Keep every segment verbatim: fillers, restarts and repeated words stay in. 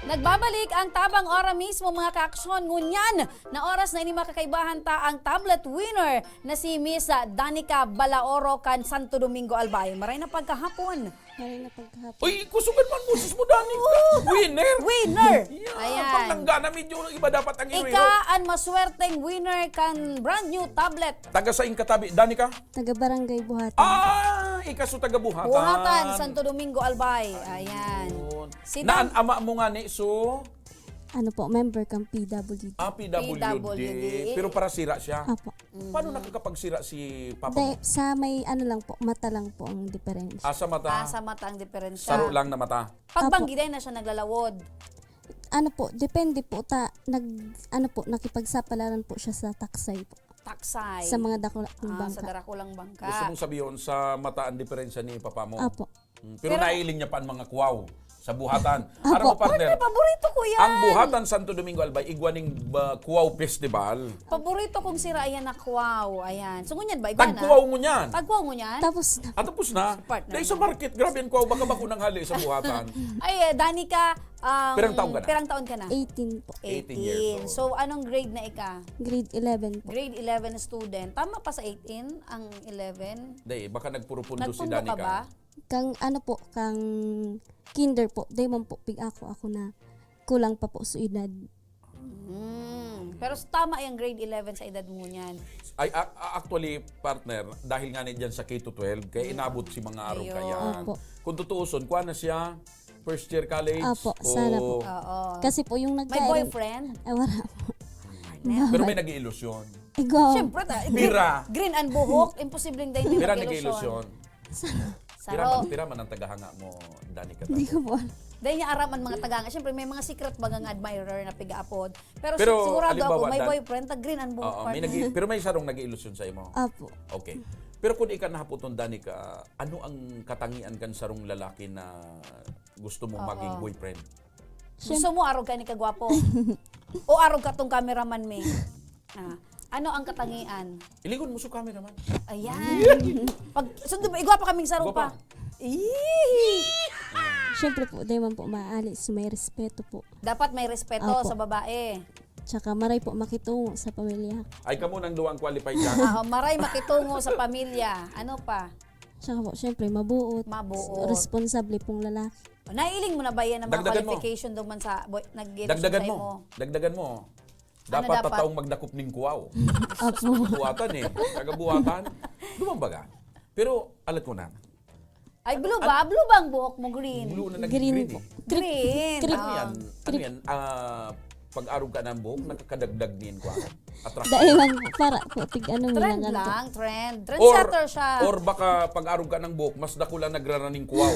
Nagbabalik ang Tabang Ora mismo, mga kaaksyon. Ngunyan na oras na ini, makakaibahan ta ang tablet winner na si Miss, ah, Danica Balaoro kan Santo Domingo, Albay. Maray na pagkahapon. Maray na pagkahapon. Uy, kusugan man boses mo, Danica. Winner! Winner! Yeah, Ayan. Pag nanggana, medyo iba dapat ang iroiro. Ika ang maswerteng winner kan brand new tablet. Taga saing katabi, Danica? Taga Barangay Buhatan. Ah, ika so taga Buhatan. Buhatan, Santo Domingo, Albay. Ayan. Yun. Si Naan Dan- ama mo nga ni so? Ano po, member kang P W D. Ah, P W D. P W D. Pero para sira siya. Apo. Paano nakakapagsira si papa Day, mo? Sa may ano lang po, mata lang po ang diferensya. Ah, sa mata. Ah, sa mata ang diferensya. Saro lang na mata. Pagbanggi, Apo. Day na siya naglalawod. Ano po, depende po ta, nag, ano po, nakipagsapalaran po siya sa taksay po. Taksay. Sa mga dakula pong Ah, bangka. Sa darakulang bangka. Gusto mong sabihin sa mata ang diferensya ni papa mo? Apo. Mm, pero Pero nailing niya pa ang mga kuwaw sa buhatan. Apo. Aram mo, partner, Partner, paborito ko yan. Ang Buhatan Santo Domingo Albay, igwa ning, ah, Kuwaw Festival. Paborito kong sira yan na kuwaw. Ayan. So, ngunyan ba? Igwa na? Tagkuwaw mo niyan. Tagkuwaw mo niyan? Tapos na. Ah, tapos na. Si partner Dahil sa na. Market, grabe ang kuwaw. Baka bako nang hali sa buhatan. Ay, eh, Danica, um, Pirang taon ka na? Pirang taon ka na? Eighteen po. Eighteen years old. So, anong grade na ika? Grade eleven po. Grade eleven student. Tama pa sa eighteen ang eleven? Dahil, baka nagpurupundo si Nagpundo ka Danica. Ba? Kang ano po, kang kinder po, dai man po pig-ako ako na kulang pa po sa edad. Mm. Pero s-, tama yung grade eleven sa edad mo niyan. Ay, a-, a-, actually, partner, dahil nga ni dyan sa K to twelve, kaya inabot si mga arog Ayun. Kayan. Opo. Kung tutuuson, kuha na siya, first year college, Opo, sana o po. Oo. Kasi po yung May nagka- boyfriend? Ay, wala po. Partner. Pero may nag-iilusyon. Igo. Siyempre, ta-, Pira. Green ang buhok, imposibleng dahil may Pira mag-ilusyon. Nag-iilusyon. Saro. Pira man, pira man ang tagahanga mo, Danica? Hindi ko po alam. Dahil niya aram ang mga tagahanga. Siyempre, may mga secret baga nga admirer na piga-apod. Pero Pero, si-, sigurado ako, halimbawa, may Dan-, boyfriend, tag-green ang buhok, Oo, may partner. nag-i-, pero may sarong nag-iilusyon sa imo? Apo. Okay. Pero kung ika nahapoton, Danica, ano ang katangian kan sarong lalaki na gusto mo Oo. maging boyfriend? Gusto Siyem- mo arog ka ni kagwapo? O arog ka tong cameraman, me? Ah, ano ang katangian? Ilingon mo sa camera man. Ayan. Pag, sundo mo, igwa pa kaming sarong Igwa pa. pa. Ih! Siyempre po, di man po maalis, may respeto po. Dapat may respeto Opo. sa babae. Tsaka maray po makitungo sa pamilya. Ay, kamo nang duwang qualified ka. Oo, maray makitungo sa pamilya. Ano pa? Tsaka po, siyempre, mabuot. Mabuot. Responsable pong lalaki. Nailing mo na ba yan ang mga Dagdagan mo. qualification duman sa boy-, nag-ilusyon Dagdagan sa mo. imo? Dagdagan mo. Ano Dapat dapat? tataong magdakop ning kuwaw. Opo. Buhatan eh. Taga buhatan. Duman baga. Pero, alat ko na. Ay, blue ba? Blue ba ang buhok mo? Green? Blue na naging Green green po. eh. Green. Green. Ano Ah. yan? Ano Green. yan? Ah, pag-arog ka ng buhok, nakakadagdag niyan kuwaw. Attractive. Dahil lang, para po, tig ano mo Trend lang, ganito. lang, trend. Or, Trendsetter siya. or baka pag-arog ka ng buhok, mas dakula nagraraning kuwaw.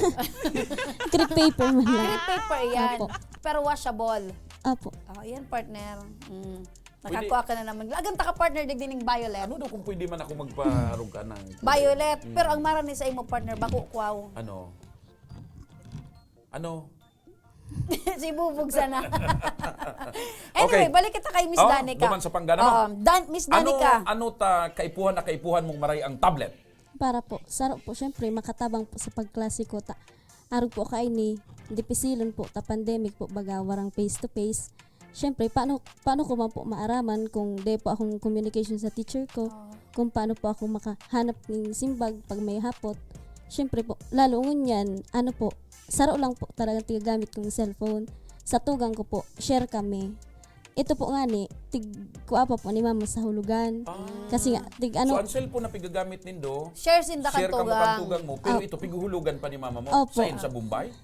Crepe paper man lang. Crepe paper yan. Apo. Pero washable. Apo. Oh, yan, partner. Mm. Pwede. Nakakuha ka na naman. Agang taka, partner, digdi ning violet. Ano daw kung pwede man ako magpa-arog ka ng kulay? Violet. Mm. Pero ang marani sa imo, partner, bako, kwaw. Ano? Ano? Si Bubog sana. Anyway, Okay. balik kita kay Miss Oh, Danica. duman sa panggana mo. Oo, Dan-, Miss Ano, Danica. ano ta kaipuhan na kaipuhan mong maray ang tablet? Para po, saro po, syempre, makatabang po sa pagklase ko ta. Arog po kaini, dipisilon po ta pandemic po, baga warang face to face. Syempre, paano, paano ko man po maaraman kung di po akong communication sa teacher ko, Oo. kung paano po ako makahanap ng simbag pag may hapot? Syempre po, lalo ngunyan, ano po, saro lang po talagang tigagamit kong cellphone. Sa tugang ko po, share kami. Ito po nga ni, tig-, kuha pa po ni mama sa hulugan. Ah. Kasi nga, tig-, ano, So, ang cellphone na pigagamit nindo, Share sinda kan share ka mo kan tugang. tugang mo, pero Opo. ito, piguhulugan pa ni mama mo. Opo. Saan? Sa Bombay?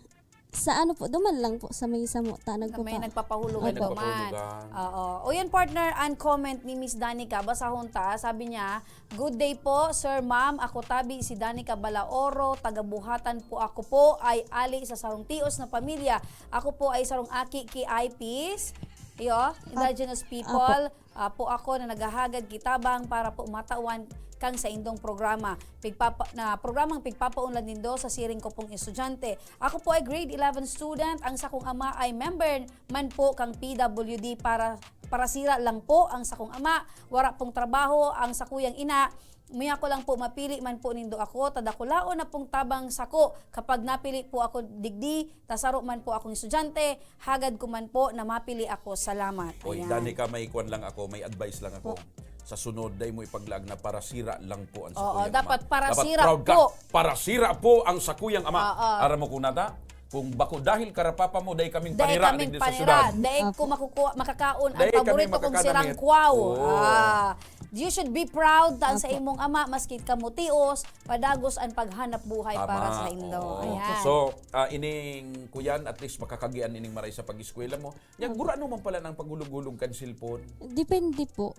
Sa ano po, duman lang po, sa may samuta, Na may nagpapa- nagpapahulugan Ay, pa man. nagpapahulugan. Oo. O yan, partner, ang comment ni Miss Danica, basahon ta. Sabi niya, "Good day po, sir, ma'am. Ako tabi si Danica Balaoro, taga Buhatan po. Ako po ay ali sa sarong tios na pamilya. Ako po ay sarong aki ki I Ps, iyo, indigenous Ap-, people. apo. Ah, po ako na naghahagad ki tabang para po matawan kang saindong programa. Pigpapa-, na programang pigpapaunlad nindo sa siring ko pong estudyante. Ako po ay grade eleven student. Ang sakong ama ay member man po kang P W D para parasira lang po ang sakong ama, wara pong trabaho ang sakuyang ina. Miyako lang po, mapili man po nindo ako, ta dakulaon na pong tabang sako. Kapag napili po ako digdi, ta saro man po akong estudyante, hagad ko man po na mapili ako. Salamat. Oy, Ayan. Danica, may kwan lang ako, may advice lang ako. Po. Sa sunod, dai mo ipaglaag na parasira lang po ang Oo, sakuyang dapat ama. Parasira Dapat proud ka. Po. Parasira po ang sakuyang ama. Oo. Aram mo kung nata? Kung bako dahil karapapa mo, dai kaming Dai panira kaming digdi sa panira. Syudad. Dai Apo. Ko makukuha, makakaon ang Dai kami paborito kong makakaon sirang ng kwaw. Oo. Ah, you should be proud ta sa Apo. Imong ama, maski kamo tios, padagos ang paghanap buhay Tama. Para sa indo. Oo. Ayan. So, ah, ining kuyan, at least makakagian ining maray sa pag-eskwela mo. Nya, Apo. Gurano man pala nang paghulog-hulog kan cellphone? Depende po.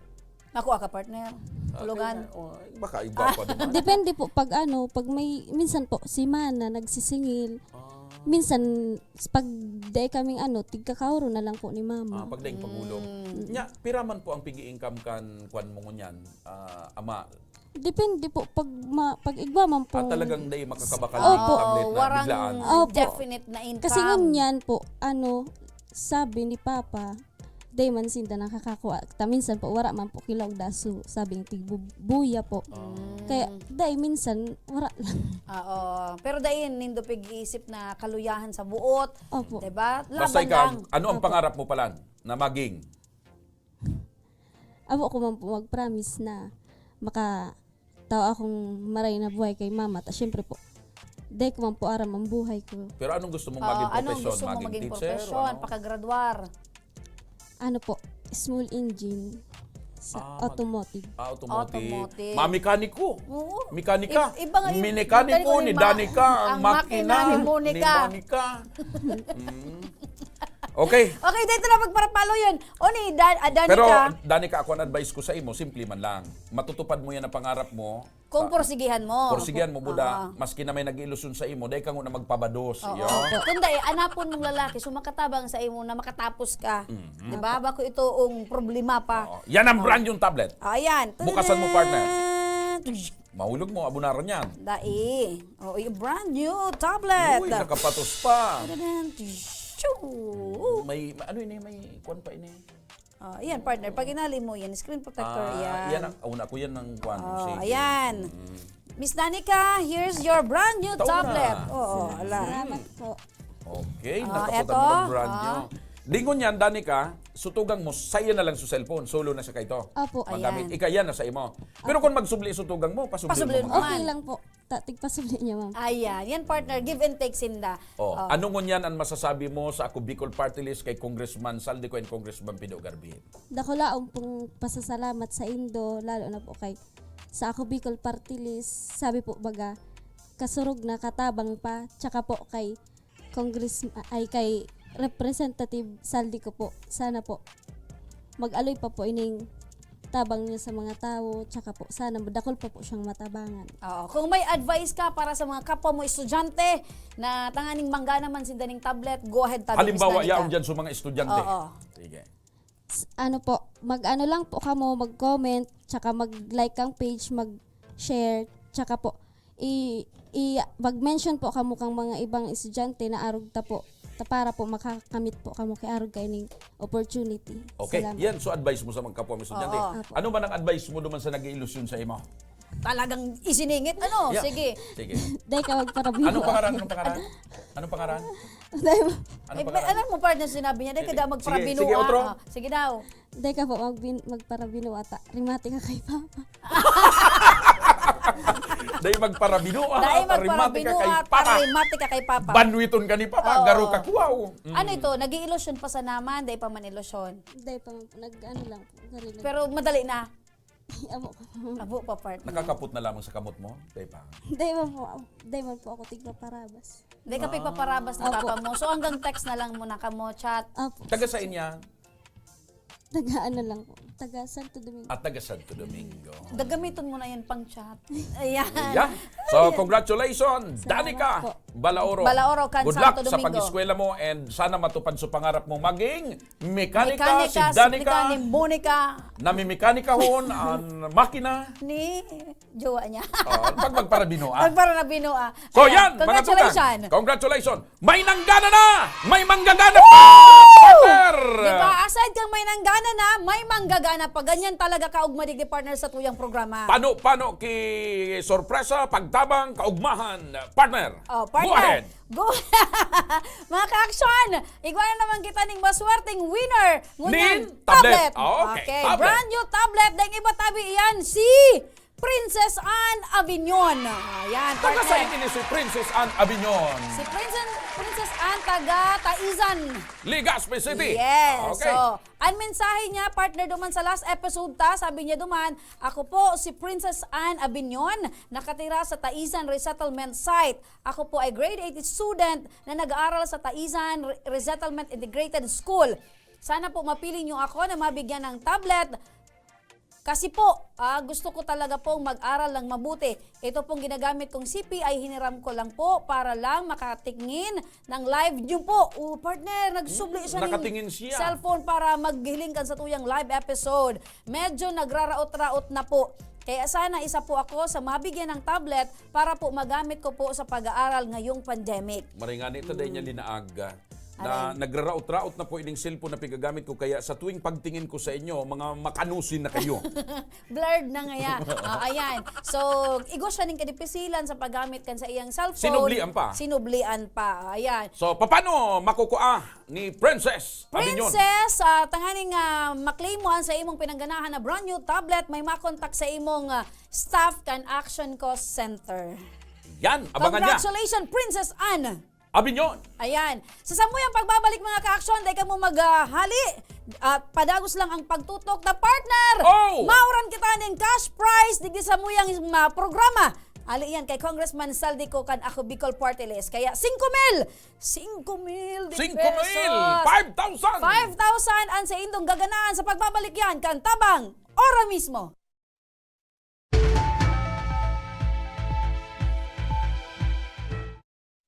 Nakuha ka, partner? Ah, Hulugan? Kaya, oh, baka iba pa naman. Depende po pag ano, pag may, minsan po, si Mana nagsisingil. Ah. Minsan, s-, pag dai kaming ano, tigkakaoro na lang po ni Mama. Ah, pag daing pagulog. Mm. Nya, pira man po ang pig-i-income kan kwan mo ngunyan, ah, ama? Depende po, pag ma-, pag igwa man po. Ah, talagang dai makakabakal Opo. Ng tablet na Warang biglaan. Opo. Definite na income. Kasi ngunyan po, ano, sabi ni Papa, dai man sinda nakakakua. Ta minsan po, wara man po kilaog daso, sabing tigbubuya po. Ah. Kaya, dai minsan, wara lang. Oo. Pero dai nindo pig-iisip na kaluyahan sa buot, Opo. Diba? Laban Basta ikaw, lang. Ano ang Opo. Pangarap mo pala na maging? Abo ko man po mag-promise na maka tao akong maray na buhay kay mama. Ta syempre po, dai ko man po aram ang buhay ko. Pero anong gusto mong Ah, maging anong profesyon? Gusto mo Maging maging teacher o profesyon? Ano? Pakagradwar? Ano po, small engine sa Ah, mag- automotive. Ah, automotive. Automotive. Mamekaniko. Oo. Mekanika. Ib-, iba nga yung Minekaniko mekaniko ni ni Ma-, Danica ang ang makina makina ni ni Monica. Monica. Mm. Okay. Okay, dito na magparapalo yun. O ni Dan-, ah, Danica. Pero, Danica, ako ang advice ko sa imo, simple man lang. Matutupad mo yan ang pangarap mo. Kung Pa-, porsigihan mo. Porsigihan mo, buda. Oo. Maski na may nag-ilusyon sa imo, dai ka na magpabados. Oo. Iyo. Opo. Kung dai, anapon mong lalaki, so makatabang sa imo na makatapos ka. Mhm. Di ba? Opo. Bako ito ang problema pa. Oo. Yan ang Oo. Brand yung tablet. Ah, yan. Bukasan mo, partner. Tadadaan! Mahulog mo, abunaran yan. Dai. Oh, yung brand new tablet. Uy, nakapatos pa. Tadadaan! Shoo! May, ano ini? May kwan pa ini? Oh, yan, partner. Pag inali mo yan, screen protector, Ah, yan. Yan ang, una ko yan ng kwan, Oh, sige. Ayan. Mm. Miss Danica, here's your brand new Ito na. Tablet. Oo, ala. Salamat po. Okay, Ah, nakapunta eto. Mo ng brand new. Ah. Dingon yan, Danica, sutugang mo, sa'yo na lang sa cellphone. Solo na siya kaito. Opo. Magamit. Ayan. Ika yan na sa imo. Pero Opo. Kung magsubli sutugang mo, pasubli Pasubli mo. Naman. Okay lang po. Ta-, tigpasubli niya, ma'am. Ayan. Yan, partner. Give and take sinda. Oh, Oh. Ano ngunyan ang masasabi mo sa Ako Bicol Party List kay Congressman Saldico and Congressman Pido Garvin? Dakulaon pong pasasalamat sa indo, lalo na po kay sa Ako Bicol Party List. Sabi po baga, kasurog na, katabang pa, tsaka po kay Congress-, ay, kay Representative Saldico po. Sana po, mag-aloy pa po ining tabang niya sa mga tawo, tsaka po, sana madakol pa po siyang matabangan. Oo. Kung may advice ka para sa mga kapwa mo estudyante na tanganing mangga naman si daning tablet, go ahead, tabi, Miss Halimbawa, Danica. Yaon dyan sa mga estudyante. Oo. Sige. S-, ano po, mag-ano lang po kamo, mag-comment, tsaka mag-like kang page, mag-share, tsaka po, i-, i-, mag-mention po kamo kang mga ibang estudyante na arog ta po, ta para po makakamit po kamo kay arog kaining opportunity. Okay, Salamat. Yan. So, advice mo sa mga kapwa mo estudyante. Oo. Opo. Ano man ang advice mo duman sa nag-iilusyon sa imo? Talagang isiningit, ano? Yeah. Sige. Sige. Dai ka magparabinua. Anong pangaran? Anong pangaran? Anong pangaran? Dai mo. Anong Eh, pangaran? Alam mo, partner, sinabi niya, dai ka Sige. Daw magparabinua. Sige, sige, otro. Ah, sige daw. Dai ka po magbin-, magparabinua ta. Rimate ka kay Papa. Dai magparabinua, Dai ta rimate ka magparabinua, kay ta Papa. Rimate ka kay Papa. Banwiton ka ni Papa, Oo. Garo ka kuwaw. Mm. Ano ito? Nag-iilusyon pa sa naman, dai pa man ilusyon. Dai pa man po. Nag-ano lang po. Garo lang. Pero madali na. Amo ko. Abo pa, partner. Nakakapot na lamang sa kamot mo? Dai pa. Dai man po, dai man po ako tigpaparabas. Dai ka Ah. pigpaparabas ni Opo. Papa mo. So, hanggang text na lang muna kamo, chat. Opo. Taga saan yan? Taga ano lang po. Taga Santo Domingo. At taga Santo Domingo. Gagamiton mo na yan pang chat. Ayan. Yeah. So, congratulations, Salamat Danica po. Balaoro. Balaoro, kan Good luck Santo sa Domingo. Pag-eskwela mo and sana matupad sa pangarap mo maging mekanika, Mekanika, si Danica. Siklika ni Monica. Namimekanikahon ang makina. Ni jowa niya. Oh, pag magparabinoa. Pag para na binoa. So, Ayan. Yan, mga Congratulations. Tukang. Congratulations. May nanggana na! May manggagana pa! Woo! Partner! Di ba? Aside kang may nanggana, Ano na, may manggagana pa. Ganyan talaga kaugma, digdi partner, sa tuyang programa. Pano-pano ki sorpresa, pagtabang, kaugmahan, partner. Oh, Go ahead. partner. Go. Mga ka-action, igwa na naman kita ning maswerteng winner. Ngunyan, Nin tablet. Ah, okay, tablet. Brand new tablet. Dahil iba tabi iyan, si Princess Anne Avignon. Ayan, Taga partner. Saan ini si Princess Anne Avignon? Si Princess, Princess Anne, taga Taizan. Legazpi City. Yes. Okay. So, ang mensahe niya, partner, duman sa last episode ta, sabi niya duman, "Ako po si Princess Anne Abinion, nakatira sa Taizan Resettlement Site. Ako po ay grade eight student na nag-aaral sa Taizan Re- Resettlement Integrated School. Sana po mapili niyo ako na mabigyan ng tablet. Kasi po, ah, gusto ko talaga pong mag-aral ng mabuti. Ito pong ginagamit kong C P ay hiniram ko lang po para lang makatingin ng live niyo po." Oh, partner, nagsubli siya ng Nakatingin siya. cellphone para maghiling kan sa tuyang live episode. Medyo nagraraot-raot na po. Kaya sana isa po ako sa mabigyan ng tablet para po magamit ko po sa pag-aaral ngayong pandemic. Maringani ito dahil niya linaag. Na nagraraot-raot na po ining cellphone na pigagamit ko, kaya sa tuwing pagtingin ko sa inyo, mga makanusin na kayo. Blurred na ngaya. Ah, ayan. So, igwa siya ning kadipisilan sa paggamit kan sa iyang cellphone. Sinublian pa. Sinublian pa. Ayan. So, paano makukuha ni Princess Abinion? Princess, ah, tanganing ah, maklaim mo ang sa imong pinangganahan na brand new tablet, may makontak sa imong ah, staff kan Action Cost Center. Yan, abangan niya. Congratulations, Princess Anne Abinion. Ayan. Sa samuyang pagbabalik, mga ka-action, dai kamo maghali. At padagos lang ang pagtutok na partner. Oh! Mauran kita ning cash prize digdi sa samuyang mga programa. Ali yan kay Congressman Zaldy Co kan Ako Bicol Party List. Kaya singko mil! Singko mil de Singko mil! pesos! Five thousand! Five thousand ang sa indong gaganahan sa pagbabalik yan kan Tabang Ora mismo.